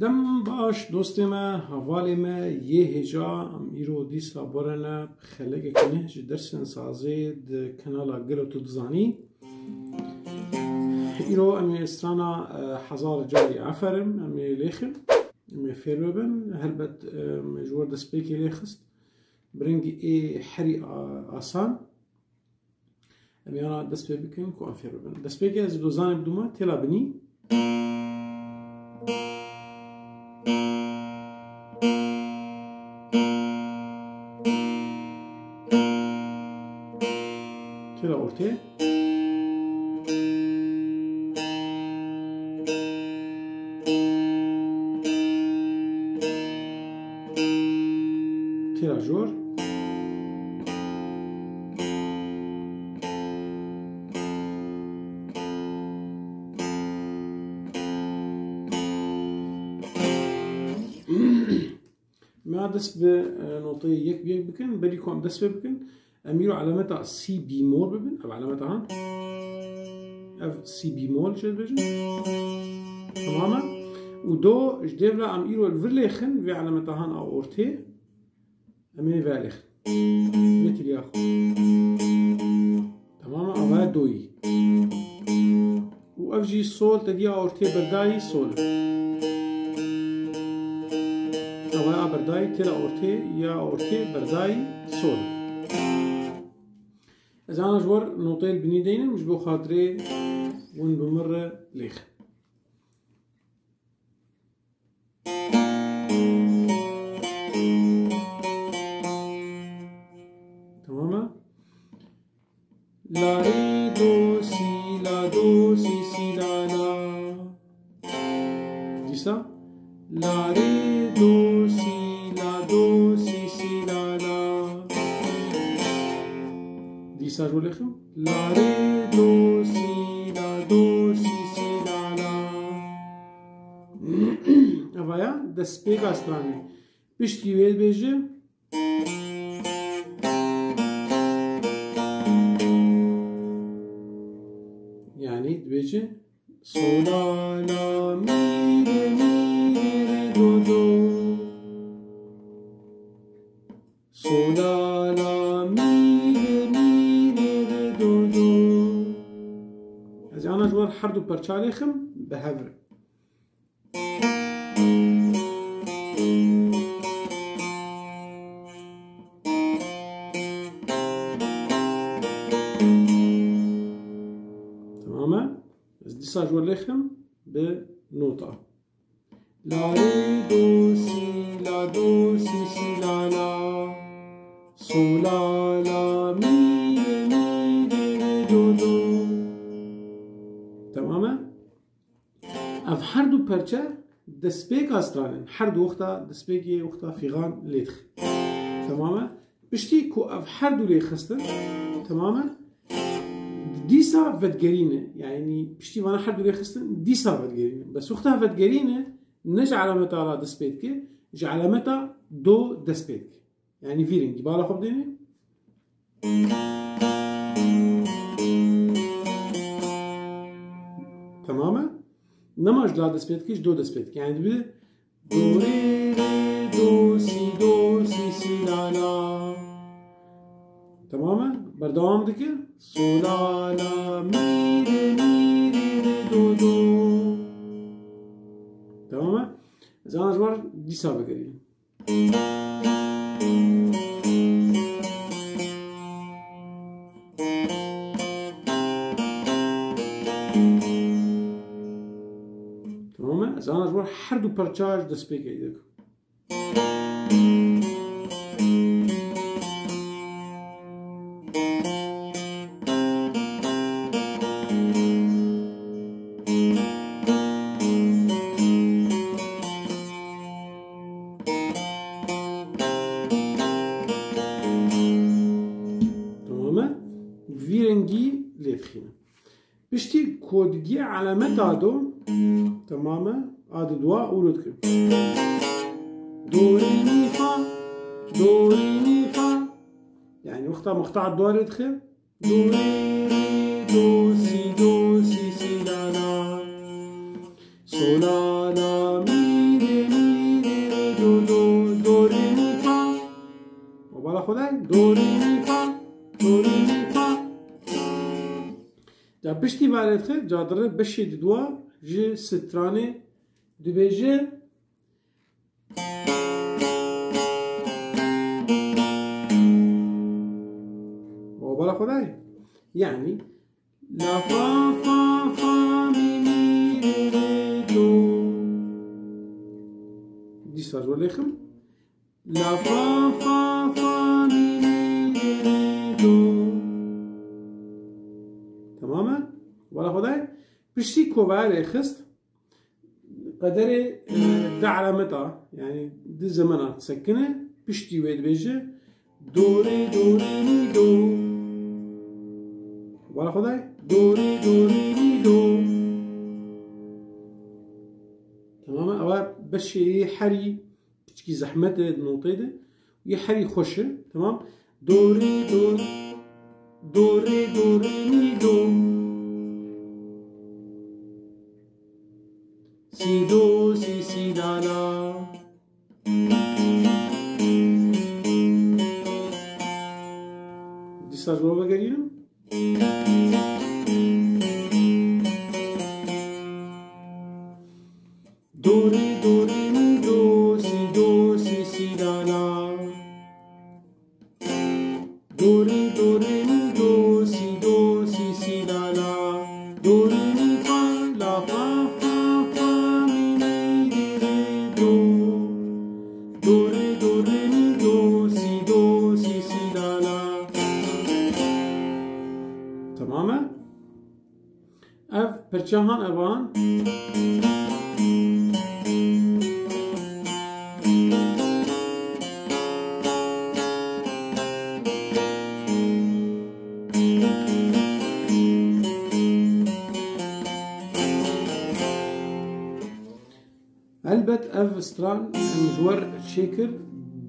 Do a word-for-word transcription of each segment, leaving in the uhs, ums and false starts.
Dem baş dostê me, hevalê me yê hêja, em îro dîsa borene xelekek neh ji dersên sazê di kanala Gelo Tu Dizanî. Îro em ê strana, e, hezar carî aferin, em ê lêxin, em ê fêr bibin. Helbet, e, em ê ji we destpêkê lêxist. Bi rengî ê herî a-, asan. Em yana dest pê bikin ku em fêr bibin. Destpêkê ez dozanê bidûme, têla binî. Têla ortê. Têla jor. Me dest bi, e, noteyê yek bi yek bikin, berî ku em dest pê bikin, em îro alameta si bîmol bibin, ev alameta han. Ev si bîmol jê dibêjin. Tamam e? Û do, ji dêvla em îro li vir lêxin, vê alameta han a ortê, em ê vê lêxin. Vê tiliya xwe. Tamam e, ava ye doyî. Û ev jî sol, tediya ortê berdayî sol. Ava ya berdayî têla ortê, ya ortê berdayî sol. Ez ana ji we noteyê li binî deynim, ji bo xatirê hûn bi min re lêxin. Tamam e? La, rê, do, si, la, do, si, si, la, la. Dîsa. La, rê, do, si, la, do, si, si, la, la. Dîsa ji bo lêxim. La, rê, do, si, la, do, si, si, la, la. Eva ya destpêka stranê. Piştî wê dibêje. Yanî dibêje. Sol, la, la, mi, re, mi, re, re, do, do. Sol, la, la, mi, re, mi, re, re, do, do. Ez ana ji we her du perça lêxim bi hev re. Tamam e? Ez dîsa ji we lêxim bi nota. La, rê, do, si, la, do, si, si, la, la. Sol, la, la, mi, re, mi, re, re, do, do. Tamam e? Ev her du perçe destpêka stran in. Her du wexta destpêkê wexta fîxan lê dixe. Tamam e? Piştî ku ev her du lê xistin, tamam e? Dîsa vedigerîne. Yanî piştî vana her du lê xistin, dîsa vedigerîne. Bes wexta vedigerîne, ne ji alameta la dest pê dike, ji alameta do dest pê dike. Yanî vî rengî bala xwe bidêne. Tamam e? Nema ji la dest pê dike, ji do dest pê dike. Yanî dibe do, rê, rê, do, si, do, si, si, la, la. Tamam e? Berdewam dike. Sol, la, la, mi, re, mi, re, re, do, do. Tamam e? Ez ana ji we dîsa vegerînim. Tamam e? Ez ana ji we her du perça ji destpêkê dikim. Tamam e? Vî rengî lê dixîne. Piştî ku digihî alameta do, tamam e, a di dua û lo dike. Do, rê, mi, fa, do, rê, mi, fa. Yanî wexta mexta dua lê dixe. Do, rê, rê, do, si, do, si, si, la, la. So, la, la, mi, rê, Do, do, re, mi, fa. Bala xwe de, do, re, mi, fa, do, re, mi, fa. Ca piştî vê re dixe, ca dire beşê di dua ji stranê dibêje. Bala xwe de. Yani, la, fa, fa, fa, mi, mi, re, re, do. Dîsa ji we lêxim. La, fa, fa, fa, mi, mi, re, re, do. Tamam e? Bala xwe de. Piştî ku vê re xist, qederê, e, di elameta, yani di zemena disekine, piştî wê dibêje, do, re, do, re, mi, do. Bala xwe de. Do, re, do, re, mi, do. Tamam e? Ewa beşê herî piçkî zehmet e di notê de. Yê herî xweş e. Tamam. Do, re, do, do, re, do, re, mi, do. Si, do, si, si, la, la. Dîsa ji we vegerînim. Do, re, do, re, mi, do, si, do, si, si, la, la. Do, re, do, re, mi, do, si, do, si, si, la, la. Do, re, mi, fa, la, fa, fa, fa, mi, mi, re, re, do. Do, re, do, re, mi, do, si, do, si, si, la, la. Tamam e? Ev pirçe han evan. Elbet ev stran em ji we re çêkir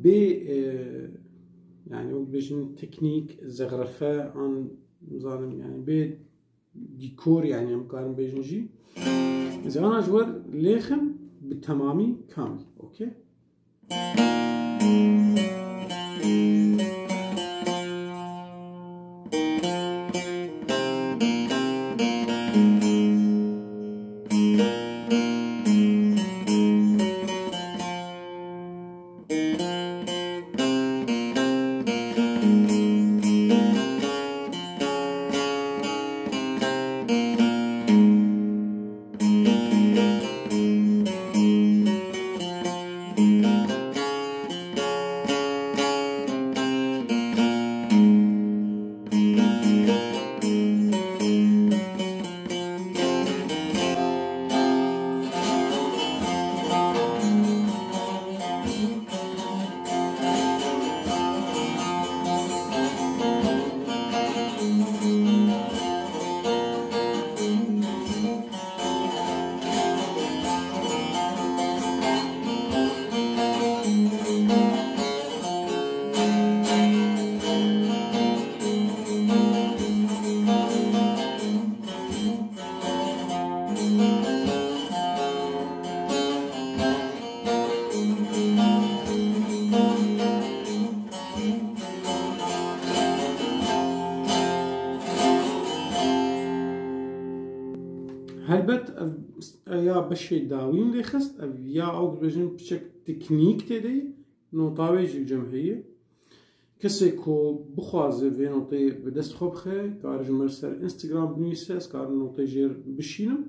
bê, e, yani wek dibêjin teknîk, zexrefe an nizanim yani bê dîkor, yani em karin bêjin jî. Ez ana ji we re lêxim bi temamî kamil. Okey? Helbet ev, ev ya beşê dawîn lê xist, ev ya ew dibêjin piçek teknîk tê de ye, nota wê jî cem heye. Kesê ku bixwaze vê noteyê bi dest xwe bixe, kare ji me ser Instagram binivîse, ez karim noteyê jêr bişînim.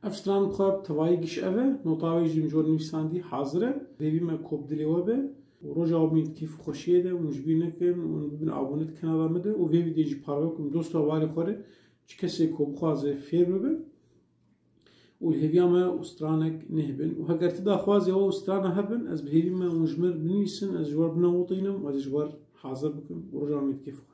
Ev stran bi xwe bi tevayî giş ev e, nota wê jî min ji we nivîsandî hazir e. Hêvî me ku bi dilê we be û roja we bîn di kêf û xweşiyê de, hûn ji bîr nekin, hûn bibin abone di kanala me de û vê vîdyoyê jî parve bikin bi dosta warê xwe re, çi kesê ku bixwaze fêr bibe û li hêviya me û stranek nehbin. Û heger ti daxwazê we û strana hebin, ez bi hêvî me hûn ji min re binivîsin, ez ji we re binewitînim û ez ê ji we re hazir bikim û roja me bîn di kêf û